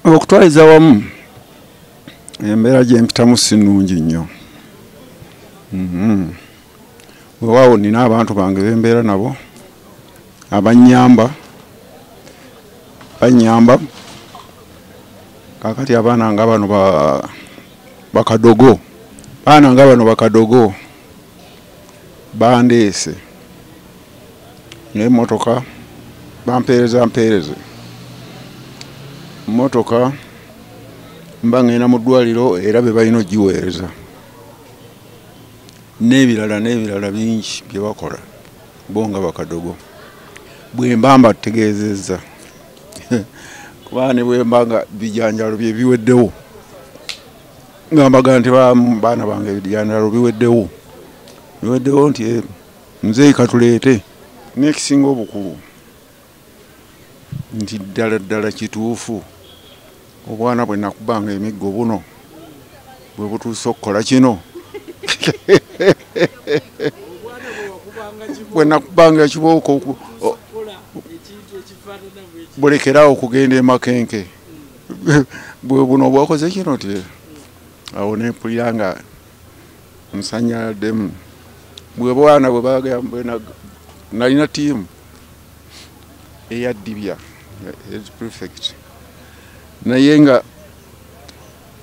Okutwaliza wamu embeera gye mpitamu si nnungi nnyo. Weewaawo nina abantu bange bembeera nabo abannyamba, bannyamba. Kaakati abaana nga bano bakadogo, abaana nga bano bakadogo bandeese n'emmotoka bampeereza mpeereze. Mmotoka mba ngenda mu ddwaliro era be balina ogiweereza. N'ebirala n'ebirala bingi bye bakola bo nga bakadogo. Bwe mba mbategeezezza kuba ne bwe mba nga bijanjaalo bye biweddewo, nga mbaga nti baana bange ebijanjaalo biweddewo, biweddewo nti nze katuleete. N'ekisinga obukulu nti ddala ddala kituufu obwana bwe nakubanga emiggo buno bwe butuuse okukola kino. Bwe nakubanga ekibooko bulekeraawo okugenda e Makenke, bwe buno bwakoze kino ti awo ne mpulira nga nsanyaladdemu. Bwe bwana bwe bagamba nalina ttiimu eya Ddibya head prefect, naye nga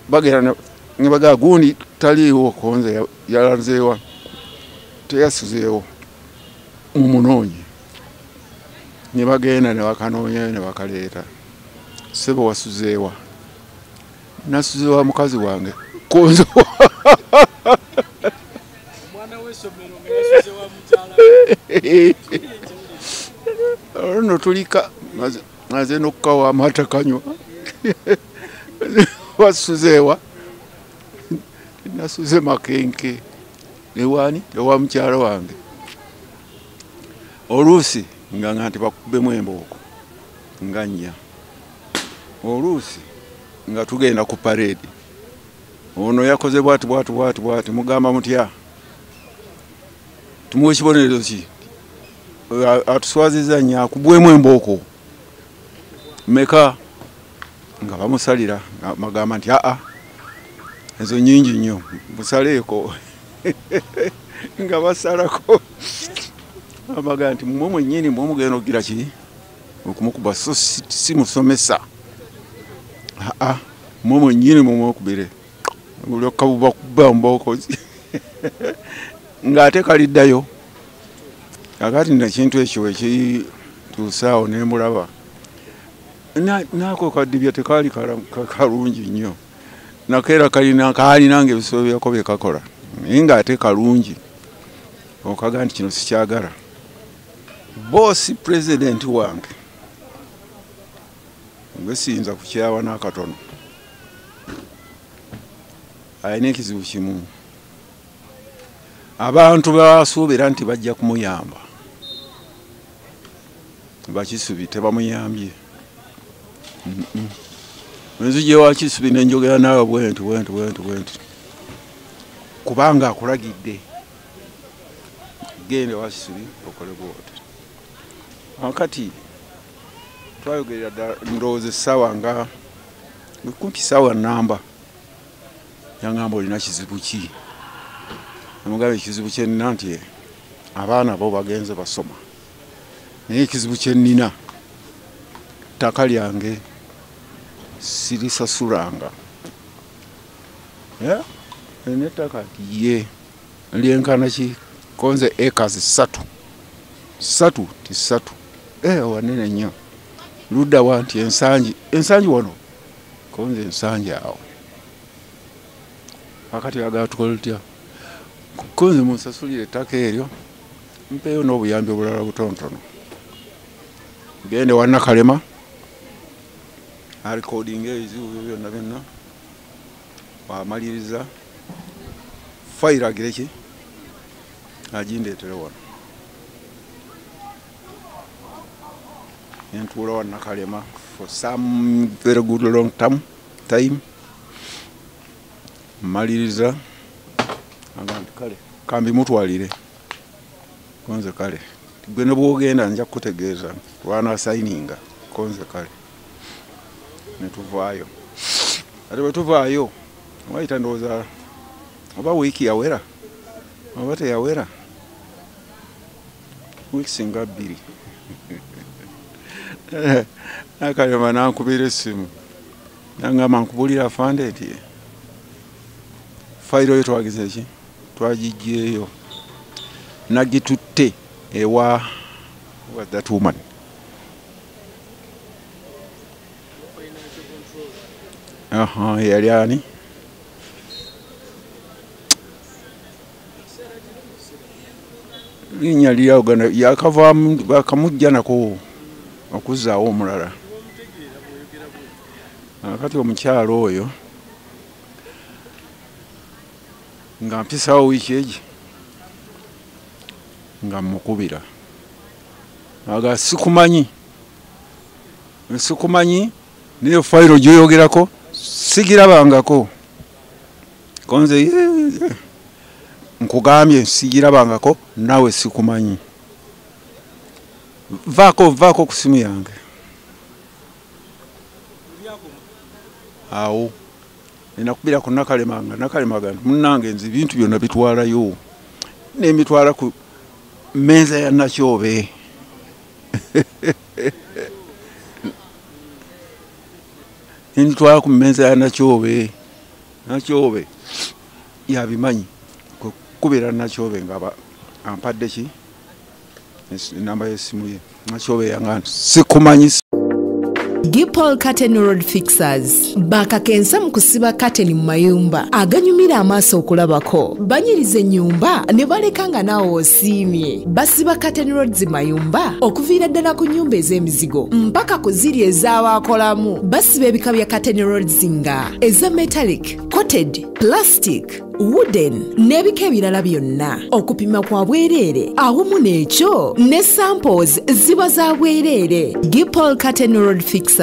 bagenda ne bagamba gundi taliiwo konze yalanzeewa teyasuzeewo mumunoonye. Ne bagenda ne bakanoonyayo ne bakaleeta, ssebo wasuzeewa? Nasuzeewa mukazi wange konze. Omwana w'essomero nga yasuze wa mukyala we. Olwo nno tulika maze n'okukawa amata kanywa. Wasuzeewa? Nasuze Makenke. Ewaani? Ewa mukyala wange. Oluusi nga nga nti bakubemu embooko nga nnya. Oluusi nga tugenda ku parade, ono yakoze bwati bwati bwati bwati, mugamba mutya? Tumuwe ekibonerezo ki? Atuswazizza nnyo, akubwemu embooko meka? Nga bamusalira, bagamba nti aa ezo nnyingi nnyo, musaleeko. Nga basalako, babaga nti mmwe mwennyini mmwe mugenda okugira ki? Okumukuba. So si musomesa, aa mmwe mwennyini mumwekubire, bulyoka bubakuba mbooko ng'ate kaliddayo. Kakati nno ekintu ekyo ekituuse awo ne mbulaba naako Kaddibya tekaali kalungi nnyo, nakeera kaalinanga ebisolo byako bye kakola, naye ng'ate kalungi okaga nti kino sikyagala. Boosi pulezidenti wange gwe siyinza kukyawa n'akatono, alina ekizibu kimu. Abantu basuubira nti bajja kumuyamba, Bakisubi tebamuyambye. Nzije wa Kisubi ne njogera naawe bwenti bwenti bwenti bwenti, kubanga akulagidde genda wa Kisubi okole bw'oti. Akati twayogerera ddala ndowooza essaawa nga kumpi ssaawa nnamba, yangamba olina kizibu ki? Namugamba ekizibu kye nnina nti abaana bo bagenze basoma, naye ekizibu kye nnina ttaka lyange sirisasulanga. Olina ettaka? Nti ye. Lyenkana ki? Konze acres 3. 3 ti 3. Wanene nnyo. Ludda wa? Nti Ensangi. Ensangi wano? Konze Ensangi awo. Kakati agala tukole tutya? Konze munsasulire ettaka eryo, mpeeyo n'obuyambi obulala butonotono. Gende wa Nakalema arekodinga ebizibu byo byonna byonna, bw'amaliriza fayiro agire ki? Agindeetere wano. Nentuula wa Nakalema for some very good long time. Mmaliriza agamba nti kale kambi mutwalire konze kale gwe ne bw'ogenda nja kukutegeeza lw'anaasayininga konze kale. Ne tuvaayo. Ate bwe tuvaayo wayita ndowooza oba wiiki yawera oba teyawera, wiiki singa 2. Nakalema nankubira essimu nangamba nkubulira afande nti fayiro yo twagize ki, twagiggyeeyo, nagitutte ewa that woman. Yali ani? Linnya lyawugana yakavaamu bakamujja nako okuzzaawo omulala. Kati omukyalo oyo nga mpisaawo wiiki egi nga mmukubira, aga sikumanyi, sikumanyi niyo fayiro gy'oyogerako sigirabangako. Konze nkugambye sigirabangako nawe sikumanyi, vaako vaako ku simu yange. Awo nenakubira ku Nakalemanga, Nakalemanga munnange nze ebintu byonna bitwalayo, nemitwala ku mmeeza ya Nakyobe. Nitwala ku mmeeza ya Nakyobe, Nakyobe yabimanyi kukubira Nakyobe nga ampadde ki enamba y'essimu ye. Nakyobe yangamba sikumanyi. Gipol Curtain Road Fixers bakakensa mu kusiba curtain mu mayumba aganyumira amaaso okulabako, banyiriza ennyumba ne baleka nga naawe osiimye. Basiba curtain roads mayumba okuviira ddala ku nnyumba ez'emizigo mpaka ku ziri ez'abaakolamu. Basiba ebika bya curtain roads nga eza metallic, coated, plastic, wooden n'ebika ebirala byonna. Okupima kwa bwereere awamu n'ekyo ne samples ziba za bwereere. Gipol Curtain Road Fixers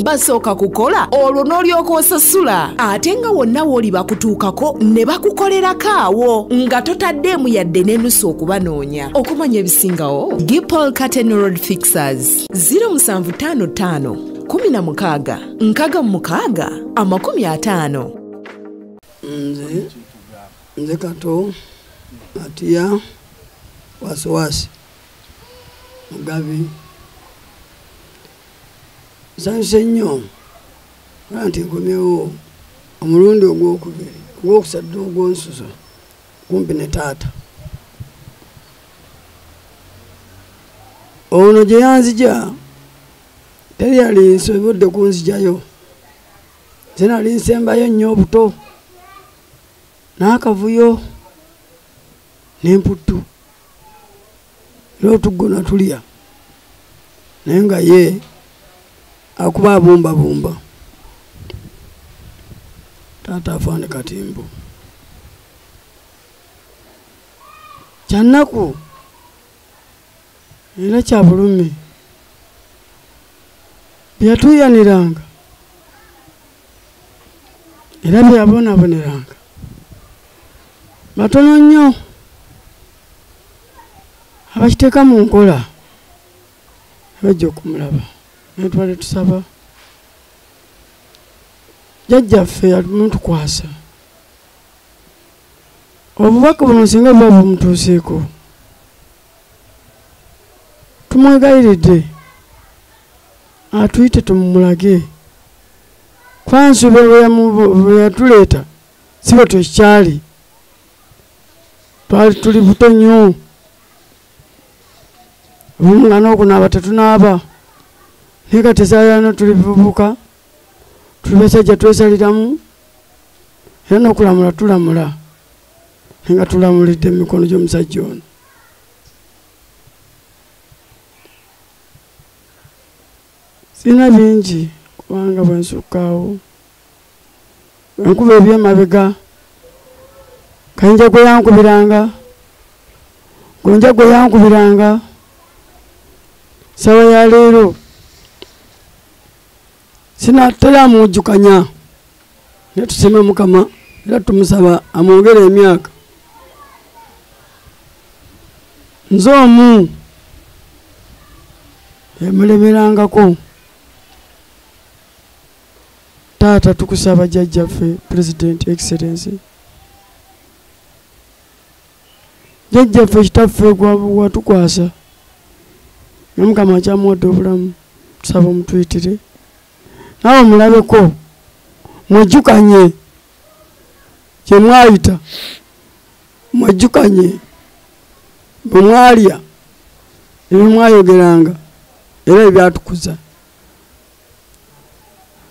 basooka kukola olwo n'olyoka osasula, ate nga wonna w'oli bakutuukako ne bakukolerako awo nga totaddeemu yadde n'enusu okubanoonya. Okumanya ebisingawo, Gipol Curtain Road Fixers 0755 16 66 50. Nze Kato Atia Wasiwasi Mugabi, nsanyuse nnyo era nti nkomyewo omulundi ogwokubiri ogwokusatu ogw'onsuso kumpi ne taata. Ono gye yanzija teri yali nsobodde kunzijayo, nze nali nsembayo nnyo obuto n'akavuyo n'emputtu era otuggo natulya, naye nga ye akuba abumbabumba. Taata afaane Katimbo. Kyannaku era kya bulumi, bye yatuuyaniranga era bye yabonaaboneranga batono nnyo abakiteeka mu nkola bajja okumulaba. Naye twali tusaba jjajjaffe yamutukwasa obubaka buno singa buba bumutuuseeko, tumwegayiridde atuyite tumulage, kuba nsuubira bwe yatuleeta si bwe twekyali, twali tuli buto nnyo, obumu nga n'okunaaba tetunaaba, naye kati esaala tuli buvubuka, tuli basajja twesaliramu era n'okulamula tulamula, naye nga tulamulidde mu mikono gy'omusajja ono. Sirina bingi kubanga bwe nsukkaawo enkuba eby'emabega kayinja gwe yankubiranga, gonja gwe yankubiranga, sawa ya leero sinatera mujjukanya, naye tusime Mukama era tumusaba amwongere emyaka. Nze omu emulemerangako Taata tukusaba jjajjaffe President Excellency, jjajjaffe kitaffe watukwasa nga Mukama akyamuwadde obulamu, tusaba omutuyitire naawe omulabeko, mwejjukanye kye mwayita, mwejjukanye bwe mwalya ebyo mwayogeranga era ebyatukuza.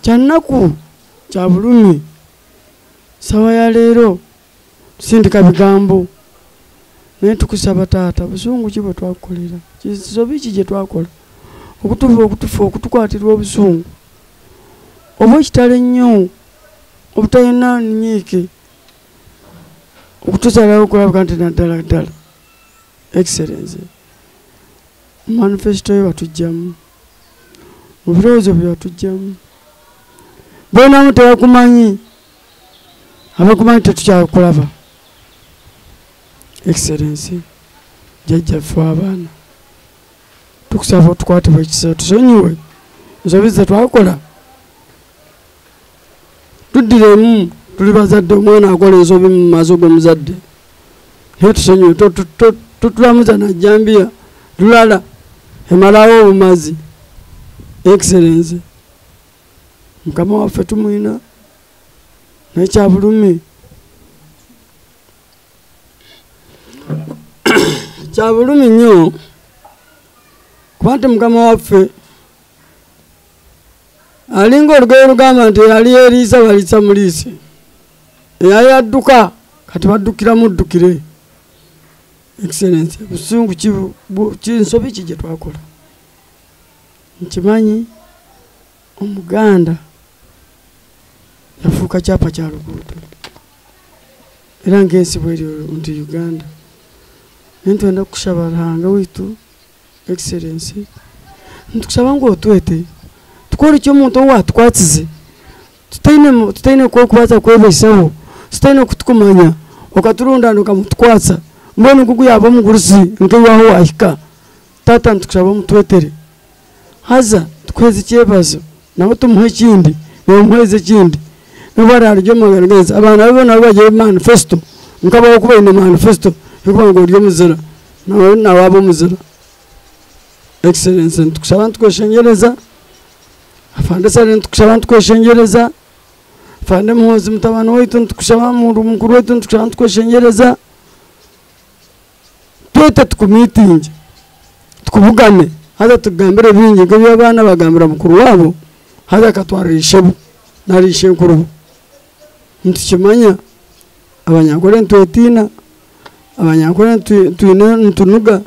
Kyannaku kya bulumi, sawa ya leero tusindika bigambo, naye tukusaba taata, busungu ki bwe twakukolera, kisobi ki gye twakola okutufa okutukwatirwa obusungu obw'ekitalo ennyo obutalina nnyiike okutusalawo okulabika nti naddala ddala Excellency manifesto yo batujjamu, mu birowoozo bye batujjamu, bonamu tebakumanyi, abakumanyi tetukyakulaba. Excellency jjajjaffe w'abaana, tukusaba otukwatibwa ekisa, tusonyiwe ensobi ze twakola, tuddiremu. Tuli bazadde, omwana akola ensobi mu maaso g'omuzadde, naye tusonyiwe, totulamuza na jjambiya lulala emalawo obumazi. Excellency Mukama waffe tumwina, naye kya bulumi, kya bulumi nnyo kuba nti Mukama waffe alinga olugero lugamba nti eyali eriisa baliisa muliise, eyali adduka kati baddukira muddukire. Excellency busungu ki nsobi ki gye twakola? Nkimanyi Omuganda yafuuka kyapa kya luguudo era ng'ensi bweri nti Uganda, naye ntwenda kukushaba Ruhanga waitu Excellency, nitukusaba ngu otwete tukore eki omuntu ou watukwatsize, tutaine kubaasa kwebaisaho, tutaine kutukumanya, okaturundana okamutukwatsa, mbwenu ngugu yaba omugurusi nk'eiwe wahika. Taata nitukushaba omutwetere, haza tukuheze ekyebazo, nawe tumuhe ekindi, nawe omuheze ekindi, nobu ararya omu genzi abaana be nabo bagire manifesto nkabaho kuba baine manifesto yokuba ngu ori omuzira, nawe nawe aba omuzira. Excellency nitukushaba nitukweshengyereza, Afande Sale nitukushaba nitukweshengyereza, Afande Muhoozi mutabani waitu nitukushaba, mukuru waitu nitukushaba nitukweshengyereza, twete tukumiitinge, tukubugane, haza tugambire bingi nk'ebi abaana bagambira mukuru waabo, haza akatwarira ishebo nari ishenkurubo. Nitukimanya Abanyankore nitwetiina, Abanyankore twine nitunuga,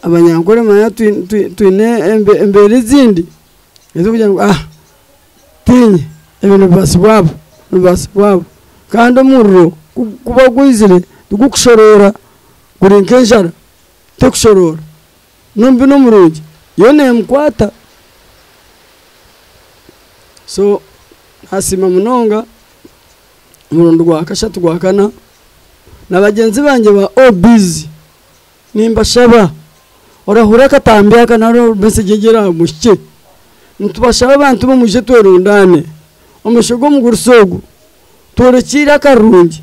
Abanyankore manya twine embeera ezindi ez'okugira ngu tinye ebyo nibibaasi bwabo, nibibaasi bwabo. Kandi omuriro kuba gwizire tigukushoroora, guri nk'enjara tekushoroora, n'omubi n'omurungi yo neemukwata. So nasiima munonga omurundi gwa kashatu gwa kana na bagyenzi bangye ba OBs, nimbashaba orahura akatambi aka naro message egyera muhikye, nitubashaba abantu bamwije twerundane omusho gw'omugurusi ogu, tworekire akarungi,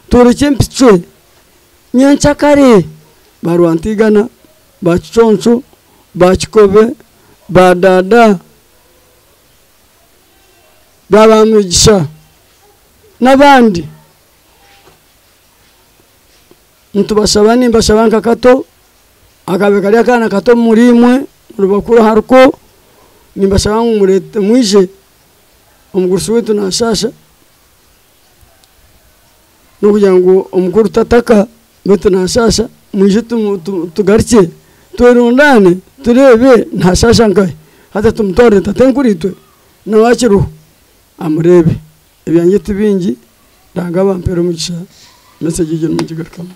tworekye empicwe nyenkyakare ba Rwantigana, ba Kiconco, ba Kikobe, ba Dada, ba Bamugisha n'abandi. Nitubashaba, nimbashaba nka Kato akabe kari akaana kato muri imwe muri bakuru haruko, nimbashaba ngu murete mwije omugurusi waitu nashasha, n'okugira ngu omukuru tataka baitu nashasha, mwije tugarukye twerundane tureebe nashasha nkahe, haza tumutwarire tatenkuru itwe nawe akiriho amureebe. Ebyangye ti bingi, Ruhanga abampere omugisha, message egyo nimugigarukamu.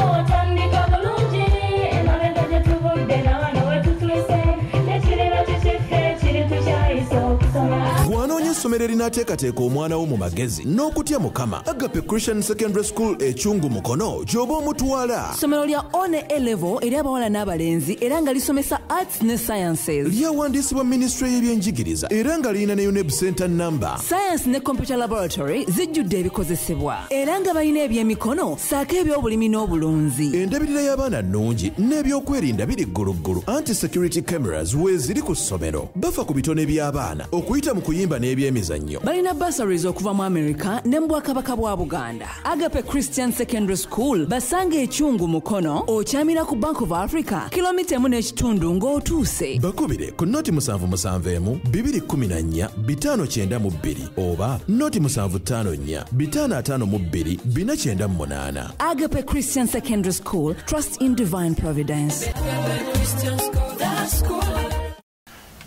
Otandika bulungi emabega gye tuvudde na wano we tutuuse, nekiriba kikiffe kiri tukyayisa okusoma. Gwanoonya. Omanyi essomero erinaateekateeka omwana wo mu magezi n'okutya Mukama? Agape Christian Secondary School Ekyungu Mukono gy'oba omutwala. Ssomero lya One A level eri abawala n'abalenzi era nga lisomesa arts ne sciences. Lyawandiisibwa minisitule y'ebyenjigiriza era nga lirina ne UNEB center number. Science ne computer laboratory zijjudde ebikozesebwa era nga balina ebyemikono ssaako ebyobulimi n'obulunzi. Endabirira y'abaana nnungi n'ebyokwerinda biri gguluggulu, anti security cameras weeziri ku ssomero. Bafa ku bitone by'abaana okuyita mu kuyimba n'ebyemizannyo. Balina bursaries okuva mu America ne mu Bwakabaka bwa Buganda. Agape Christian Secondary School basanga Ekyungu Mukono, okyamira ku Bank of Africa kilomita 1.5 ng'otuuse. Bakubire ku 077 214 592 oba 0754 552 498. Agape Christian Secondary School, trust in divine providence.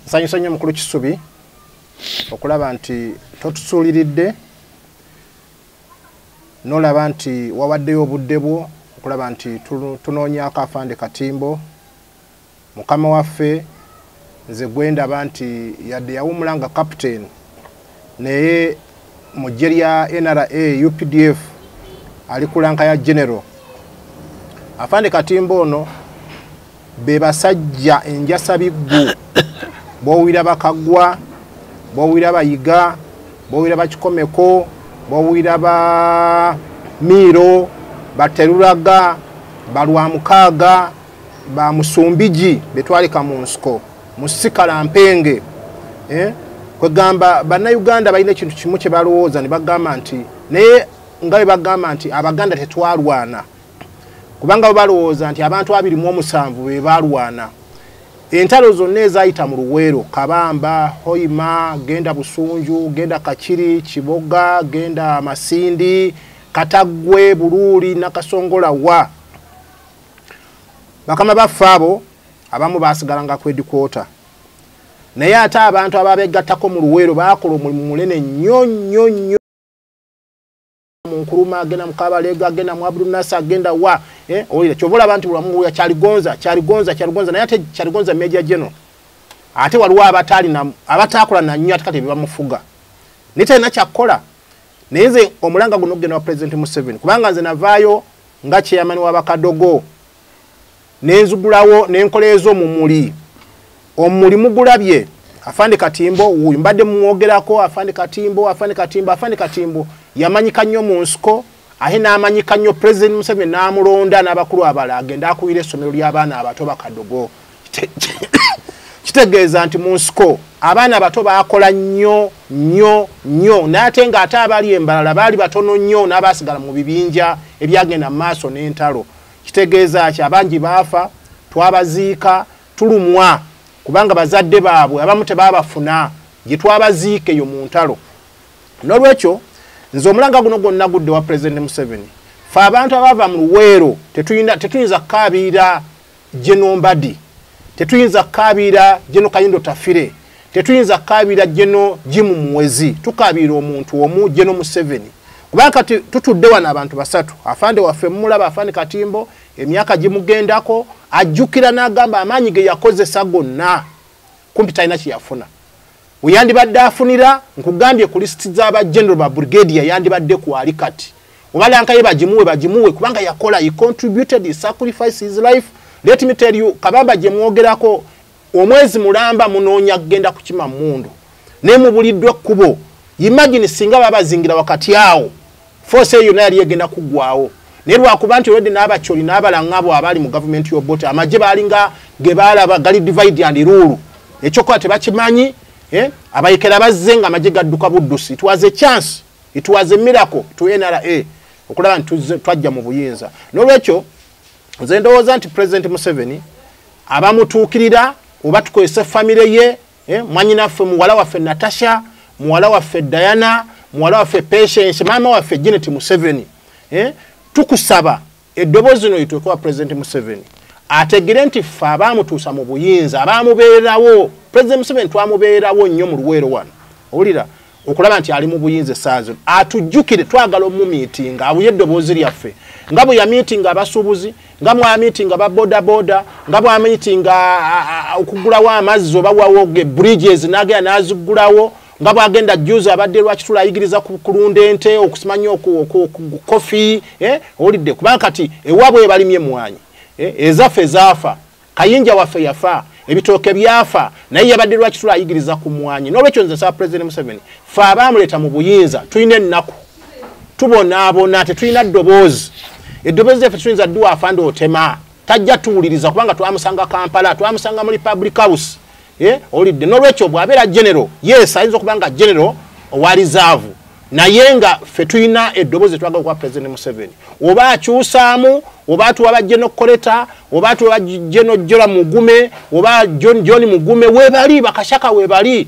Nsanyusa nnyo mukulu Kisubi okulaba nti totusuuliridde n'olaba nti wawaddeyo obudde bwo okulaba nti tunoonyaako Afande Katimbo mukama waffe. Nze gwendaba nti yadde yawumula nga captain, naye mu ggye lya NRA UPDF ali ku ranka ya general. Afande Katimbo ono be basajja enjasa biggu, bw'owulira Bakagwa, bw'owulira Bayiga, bw'owulira Bakikomeko, bw'owulira ba Miiro, Bateruraga, Balwamukaaga, ba Musumbiji betwalika mu nsiko, Musikala Mpenge. Kwegamba bannayuganda balina ekintu kimu kye balowooza ne bagamba nti, naye nga bwe bagamba nti Abaganda tetwalwana, kubanga bo balowooza nti abantu 27 be baalwana. Entalo zonna ezaayita mu Luweero, Kabamba, Hoima, genda Busunju, genda Kakiri, Kiboga, genda Masindi, Kataggwe, Buluuli, Nakasongola wa bakama baffe abo abamu baasigalanga ku headquarter. Naye ate abantu ababegattako mu Luweero baakola omulimu munene nnyo nnyo nnyo. Mu Nkuruma, agenda mu Kabalega, agenda mu Abdul agenda wa owulira kyova olaba nti buli wamu Kyaligonza, Kyaligonza, Kyaligonza, naye ate Kyaligonza Major General ate waliwo abataakola na nnyo ate kati bebamufuga naye talina kyakkola. Naye nze omulanga guno ogenda wa President Museveni, kubanga nze navaayo nga chairman w'abakadogo nenzigulawo nenkoleeza omumuli. Omumuli mugulabye Afande Katimbo wuuyu mbadde mumwogerako. Afande Katimbo, Afande Katimbo, Afande Katimbo yamanyika nnyo mu nsiko, ate n'amanyika nnyo President Museveni n'amulonda n'abakulu abalala agenda akubira essomero ly'abaana abato bakadogo. Kitegeeza nti mu nsiko abaana abato baakola nnyo nnyo nnyo, n'ate ng'ate abali embalala baali batono nnyo n'abaasigala mu bibinja ebyagenda mu maaso n'entalo. Kitegeeza ki? Abangi baafa, twabaziika, tulumwa kubanga bazadde baabwe abamu tebaabafuna gye twabaziika eyo mu ntalo. N'olwekyo nze omulanga guno gwonna gudde wa President Museveni. Ffe abantu abava mu Luweero tetuyinza kukaabirira General Mbadi, tetuyinza kukaabirira General Kayindo Tafire, tetuyinza kukaabirira General Jim Muwezi, tukaabirira omuntu omu, General Museveni. Kubanga kati tutudde wano abantu basatu, Afande waffe mumulaba Afande Katimbo emyaka gimugendako, ajjukira n'agamba amaanyi ge yakozesa gonna kumpi talina kye yafuna. We yandibadde afunira, nkugambye ku lisiti z'aba general ba brigadier yandibadde kwali kati. Obalanka ye bagimuwe bagimuwe kubanga yakola, he contributed, he sacrificed his life. Let me tell you, Kabamba gye mwogerako omwezi mulamba munoonya kugenda kukima mmundu, naye mubuliddwa ekkubo. Imagine singa babazingira wakati awo, force eyo nayo yali egenda kuggwawo. Naye lwakuba nti already n'Abacholi n'Abalangabo abali mu gavumenti y'Obote amagye baalinga ge baalaba gali divide and rule, ekyokukola tebakimanyi. Abayekera bazze nga amagye gadduka buddusi. It was a chance, it was a miracle to NRA okulaba nti twajja mu buyinza. N'olwekyo nze ndowooza nti President Museveni abamutuukirira oba tukozese famire ye, mwannyinaffe, muwala waffe Natasha, muwala waffe Diana, muwala waffe Patience, maama waffe Janet Museveni, tukusaba eddoboozi lino lituuke wa President Museveni ategere nti ffe abaamutuusa mu buyinza, abaamubeerawo. President Museveni twamubeerawo nnyo mu Luweero wano, owulira okulaba nti ali mu buyinza essaawa zino, atujjukire, twagala omumiitinga awulire eddoboozi lyaffe nga bwe yamiitinga abasuubuzi, nga mwamiitinga ba bodaboda, nga bwamiitinga okugulawo amazzi oba wawo bridges n'agenda n'azigulawo. Nga bwagenda juzi abadde Lwakitula ayigiriza kulunda ente, okusimanya kofi, owulidde, kubanga kati ewaabwe balimye emmwanyi, ezaffe zaafa, Kayinja waffe yafa, ebitooke byafa, naye yabadde Lwakitula ayigiriza ku mmwanyi. N'olwekyo nze nsaba President Museveni, ffe abaamuleeta mu buyinza tulina ennaku, tubonaabona, tetulina ddoboozi. Eddoboozi lyaffe tuyinza dduwa afande Otema, tajja tuwuliriza kubanga twamusanga Kampala, twamusanga mu Republic House. Owulidde. N'olwekyo bw'abeera general, yes, ayinza okuba nga general owa reserve, naye nga ffe tulina eddoboozi twagala okuwa President Museveni. Oba akyusaamu, oba atuwa ba General Koleta, oba atuwa General Jola Mugume, oba John Mugume, weebali bakashaka weebali,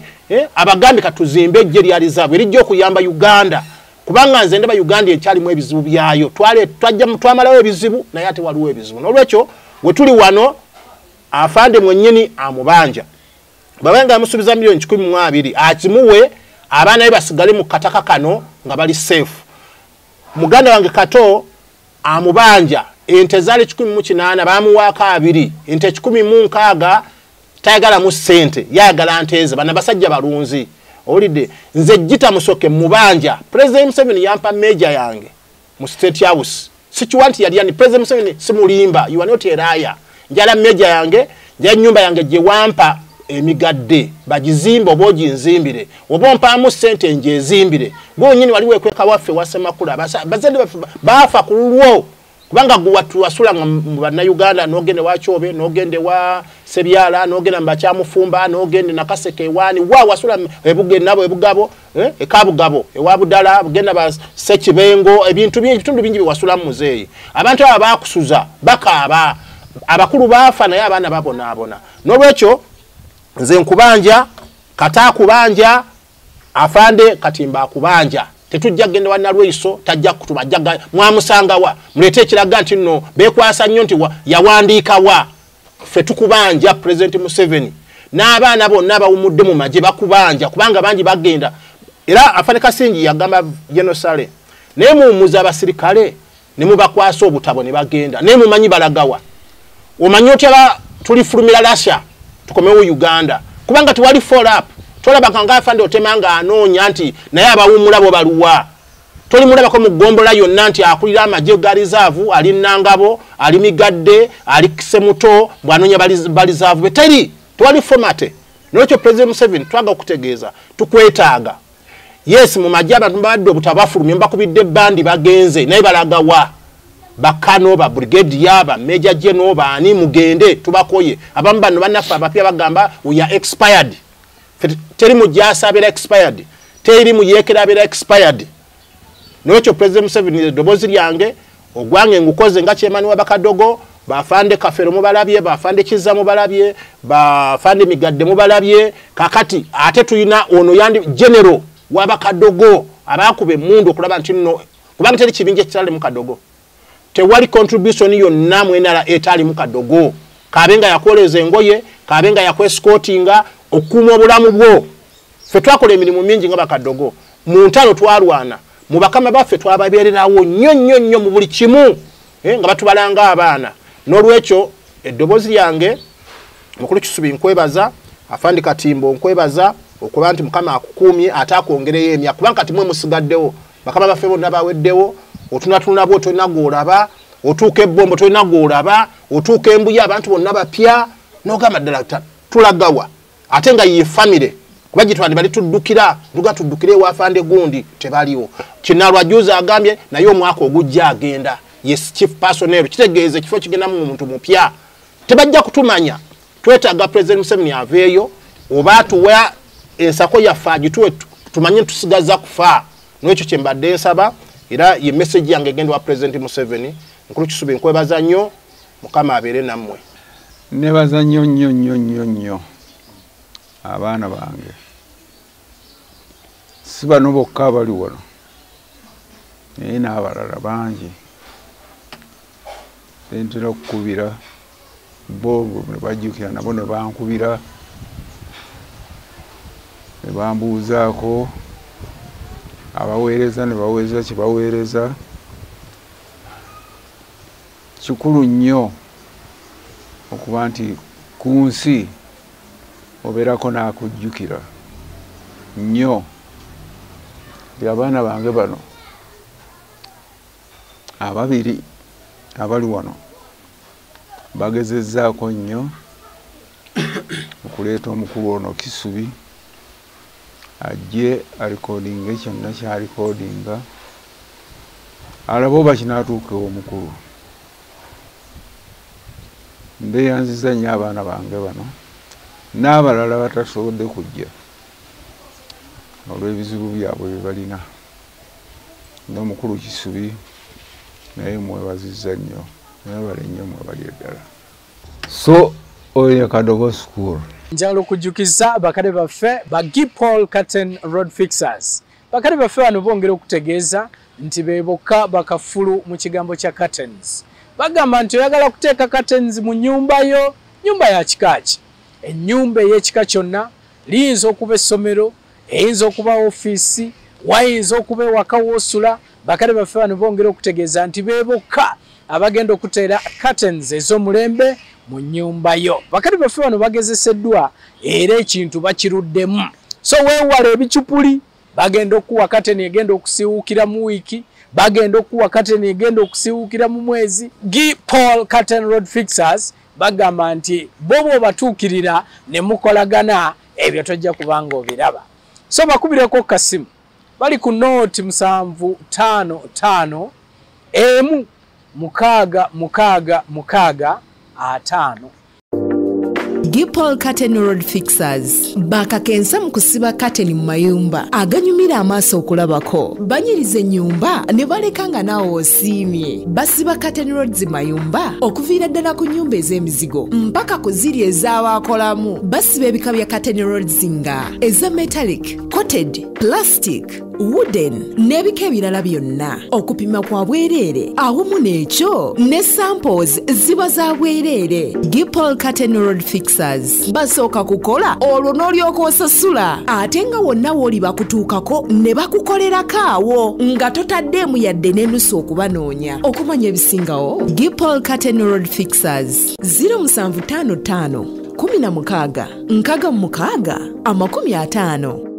abagambe katuzimbe ejje lya reserve erijja okuyamba Uganda, kubanga nze ndaba Uganda ekyalimu ebizibu byayo. Twamalawo ebizibu naye ate waliwo ebizibu. N'olwekyo we tuli wano afande mwennyini amubanja, bw'aba amusuubiza 120,000,000 akimuwe, abaana be basigale mu kataka kano nga bali safe. Muganda wange Kato amubanja ente zaali 108, bamuwaako 2, ente 160 tayagalamu ssente, yayagala nte ze, bano basajja balunzi. Owulidde, nze Gita Musoke mubanja. President Museveni yampa major yange mu State House, sikiwa nti yali yani. President Museveni simulimba, you are not a liar. Njala major yange, njala nyumba yange gye wampa emigadde bagizimbe oba oginzimbire, oba ompaamu ssente njezimbire. Gwe nyini wali weekweka waffe wasemakula, bazadde baffe baafa ku lulwo, kubanga gwe wasula mu Bannayuganda, n'ogenda ewa Kyobe, n'ogenda ewa Sebyala, n'ogenda mu Bakyamufumba, n'ogenda Nakaseke ewaani, wa wasula nabo Ebugabo, Ekabugabo, ewa Budala, genda ba Sekibengo, ebintu bingi, ebitundu bingi bye wasulamu muzeeyi. Abantu abo baakusuza bakaaba, abakulu baafa naye abaana babonaabona. N'olwekyo nze nkubanja, Kata akubanja, afande Katimba akubanja. Tetujja kugenda wa Nalweyiso, tajja kutuma, mwamusanga wa, muleete ekiraga nti nno beekwasa nnyo nti yawandiika wa. Ffe tukubanja President Museveni n'abaana bonna abawummudde mu magye bakubanja, kubanga bangi bagenda. Era afande Kasingi yagamba General Saleh, naye muwummuza abasirikale ne mubakwasa obutabo ne bagenda, naye mumanyi balagawa. Omanyi otya tulifulumira Russia tukomewo Uganda, kubanga tewali follow up. Tolabanga nga afande Otema nga anoonya nti naye abawummula bo baluwa. Tolimulabako mu ggombolola yonna nti akulira amagye ga reserve, ali Nangabo, ali Migadde, ali Kisemuto, bw'anoonya ba reserve be. Teri, tewali format. N'olwekyo President Museveni twagala okutegeeza, tukwetaaga. Yes, mu magye abantu babadde obutabo bafulumye, mbakubidde ebbandi bagenze, naye balagawa. Bakano, ba brigadier, ba major general, baani mugende tubakoye. Abamu bano bannaffe abapya bagamba we are expired. Teri mujasa abeera expired, teri muyeekera abeera expired. N'olwekyo President Museveni eddoboozi lyange ogwange ngukoze nga chairman wa Bakadogo, bafande Kafero mubalabye, bafande Kizza mubalabye, bafande Migadde mubalabye. Kakati ate tulina ono yandi general wa Bakadogo abakuba emmundu okulaba nti nno, kubanga teri kibinja ekitali mu Kadogo, tewali contribution yonna mu NRA etali mu Kadogo. Kabe nga yakoleza engoye, kabe nga yakwescortinga okukuuma obulamu bwo. Ffe twakola emirimu mingi nga Bakadogo, mu ntalo twarwana, mu bakama baffe twababeererawo nnyo nnyo nnyo mu buli kimu, nga batubalanga abaana. N'olwekyo eddoboozi lyange, mukulu Kisubi nkwebaza, afande Katimbo nkwebaza okuba nti Mukama akukuumye ate akwongereyo emyaka, kubanga kati mwe musigaddewo, bakama baffe bonna baweddewo. Otunatunula bwo tolina gw'olaba, otuuka ebbombo tolina gw'olaba, otuuka embuya abantu bonna bapya, n'ogamba ddala tulagawa. Ate nga ye famire, kuba gye twandi bali tuddukira, tuga tuddukire ewa afande gundi, tebaliwo. Kinaalwa juzi agambye naye omwaka ogujja agenda, yes chief personnel, kitegeeza ekifo kigendamu omuntu mupya. Tebajja kutumanya. Twetaaga President Museveni aveeyo, oba atuwe ensako yaffe agituwe, tumanye tusigaza kufa. N'ekyo kye mbadde nsaba, era ye message yange egenda wa President Museveni. Nkulu Kisubi nkwebaza nnyo, Mukama abeere nammwe. Nebaza nnyo nnyo nnyo nnyo nnyo abaana bange, si bano bokka abali wano, naye n'abalala bangi bentera okukubira bo ne bajjukira, nabo ne bankubira ne bambuuzaako, abaweereza ne baweereza kye baweereza. Kikulu nnyo okuba nti ku nsi obeerako n'akujjukira. nnyo nti abaana bange bano ababiri abali wano bagezezzaako nnyo okuleeta omukulu ono Kisubi ajje alikodinga kyonna kyalikodinga alabe oba kinaatuuka omukulu. Mbeeyanziza nnyo abaana bange bano n'abalala batasobodde kujja olw'ebizibu byabwe bye balina. N'omukulu Kisubi naye mwebazizza nnyo, mwebale nnyo, mwebali eddala. So oyo Kadogo School. Njagala okujjukiza bakadde baffe ba Gipol Curtain Road Fixers. Bakadde baffe bano bongera okutegeeza nti be bokka bakafulu mu kigambo kya curtains. Bagamba nti oyagala kuteeka curtains mu nnyumba yo, nnyumba ya kika ki? Ennyumba ey'ekika kyonna, liyinza okuba essomero, eyinza okuba ofiisi, wayinza okuba ewaka w'osula. Bakadde baffe bano bongera okutegeeza nti be bokka abagenda okuteera curtains ez'omulembe mu nnyumba yo. Bakadde baffe bano bagezeseddwa era ekintu bakiruddemu. So weewala ebicupuli, bagenda okuwa curtain egenda okusiiwuukira mu wiiki, bagenda okuwa curtain egenda okusiiwuukira mu mwezi. Gipol Curtain Road Fixers bagamba nti bo bw'obatuukirira ne mukolagana ebyo tojja kubanga obiraba. So bakubireko kasimu, bali ku nooti 755 1 6 6 6 5. Gipol Curtain Road Fixers bakakensa mu kusiba curtain mu mayumba aganyumira amaaso okulabako. Banyiriza ennyumba ne baleka nga naawe osiimye. Basiba curtain roads mayumba okuviira ddala ku nnyumba ez'emizigo mpaka ku ziri ez'abaakolamu. Basiba ebika bya curtain roads nga eza metallic, coated, plastic, wooden n'ebika ebirala byonna. Okupima kwa bwereere awamu n'ekyo ne samples ziba za bwereere. Gipol Curtain Road Fixers basooka kukola olwo n'olyoka osasula, ate nga wonna w'oli bakutuukako ne bakukolerako awo nga totaddeemu yadde n'enusu okubanoonya. Okumanya ebisingawo, Gipol Curtain Road Fixers 0755 16 66 50.